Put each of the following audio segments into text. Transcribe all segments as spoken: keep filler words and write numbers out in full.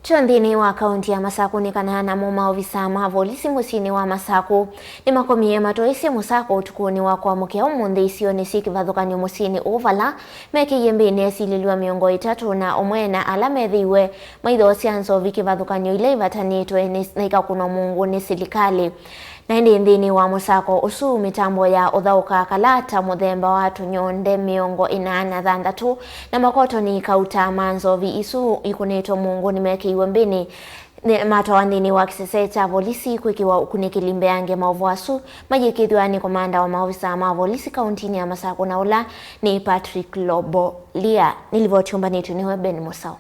Tyo nthĩnĩ wa kaunti ya Masakũ nĩ kana namo maovisa ma volisi mũsyĩnĩ wa Masakũ nĩmakomie matwaĩsye mũsako ũtukũnĩ wa kũamũkĩa ũmũnthĩ isionĩ syĩ kĩvathũkany'o mũsyĩnĩ ũũ vala mekĩie mbĩnĩ esilĩlw'a mĩongo ĩtatũ na ũmwe na ala methĩiwe maithoosya nzovi kĩvathũkany'o ila ivatanĩtwe nĩ, na ikakũnwa mũngũ nĩ silikalĩ. Na ĩndĩ nthĩnĩ wa mũsako ũsu, mĩtambo ya ũthaũka kalata mũthemba wa tũnyonde mĩongo ĩna na thanthatũ na makotoni kauta ma nzovi isu ikũnĩtwe mũngũ nĩmekĩiwe mbĩnĩ. Nĩ matwawa nthĩnĩ wa kĩsese kya volisi kwĩkĩwa ũkunĩkĩli mbeange. Maũvoo asu mayĩkĩthw'a nĩ komanda wa maovisa ma volisi kauntinĩ ya Masakũ na ũla nĩ Patrick Lobolia. Nĩ livoti yũmbanĩtw'e nĩwe Ben Mũsaũ.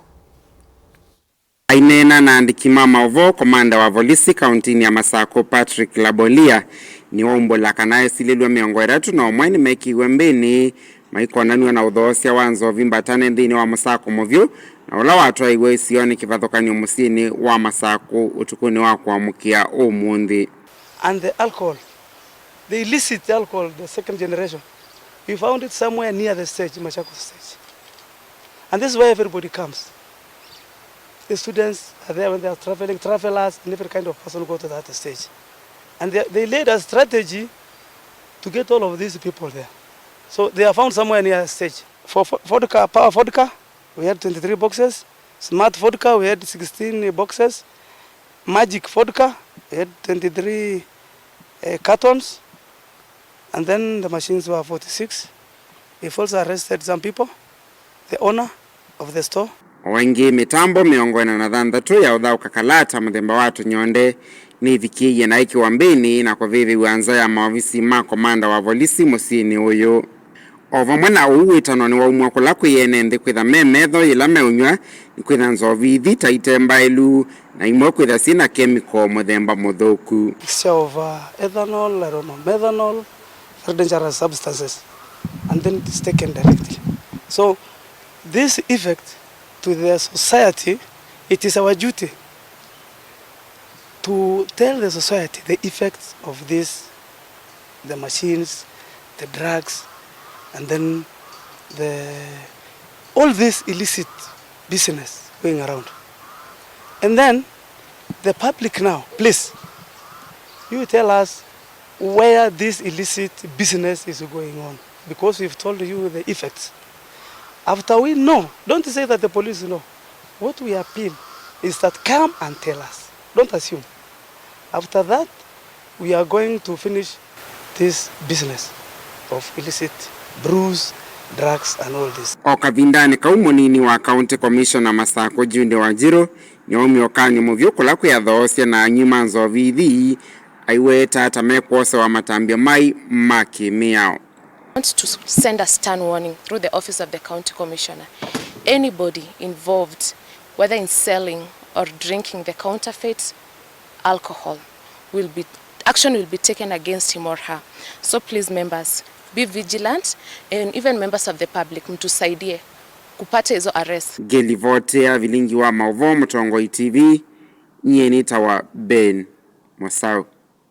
Aineena na andĩki ma maũvoo, komanda wa volisi kauntinĩ ya Masakũ Patrick Labolia nĩwaumbũla kana esilĩlw'a mĩongo ĩtatũ na ũmwe nĩmekĩiwe mbĩnĩ maikonanw'a na ũthoosya wa nzovi mbatane nthĩnĩ wa mũsako mũvyũ na ũla watwaĩiwe isionĩ kĩvathũkany'o mũsyĩnĩ wa Masakũ ũtukũnĩ wa kũamũkĩa ũmũnthĩ. And the alcohol, the illicit alcohol, the second generation, we found it somewhere near the stage, Machakos stage. And this is where everybody comes. The students are there when they are traveling, travelers, and every kind of person go to that stage. And they, they laid a strategy to get all of these people there. So they are found somewhere near the stage. For vo-, vodka, power vodka, we had twenty-three boxes. Smart vodka, we had sixteen boxes. Magic vodka, we had twenty-three, eh, cartons. And then the machines were forty-six. We've also arrested some people, the owner of the store. O ĩngĩ, mĩtambo mĩongo ĩna na thanthatũ ya ũthaũka kalata mũthemba wa tũnyonde nĩĩvikĩie na ĩkĩwa mbĩnĩ na kũvĩvĩw'a nza ya maovisi ma komanda wa volisi mũsyĩnĩ ũyũ. O vamwe na ũu, wĩtano nĩwaumw'a kũla kwĩ ene nthĩ kwĩtha me metho yĩla meũnyw'a nĩ kwĩtha nzovi ithi ta ite mbaĩlu na imwe kwĩtha syĩ na kemiko mũthemba mũthũku. Mixture of, uh, ethanol, I don't know, methanol, very dangerous substances, and then it is taken directly. So this effect to the society, it is our duty to tell the society the effects of this, the machines, the drugs, and then the, all this illicit business going around. And then the public now, please, you tell us where this illicit business is going on, because we've told you the effects. After we know, don't say that the police know. What we appeal is that come and tell us. Don't assume. After that, we are going to finish this business of illicit brews, drugs and all this. O kavindanĩ kau, mũnini wa County Commissioner Masakũ Jude Wanjirũ nĩwaumie ũkany'o mũvyũ kũla kwĩ athoosya na anywi ma nzovi ithi aiweta ta mekwosewa matambya mai ma kĩmĩao. I want to send a stern warning through the office of the county commissioner. Anybody involved, whether in selling or drinking the counterfeit alcohol, will be, action will be taken against him or her. So please, members, be vigilant, and even members of the public, mtusaidie kupata hizo arrests. Ngĩlivotea vilingi wa maũvoo Mũtongoi T V, nyie nĩtawa Ben Mũsaũ.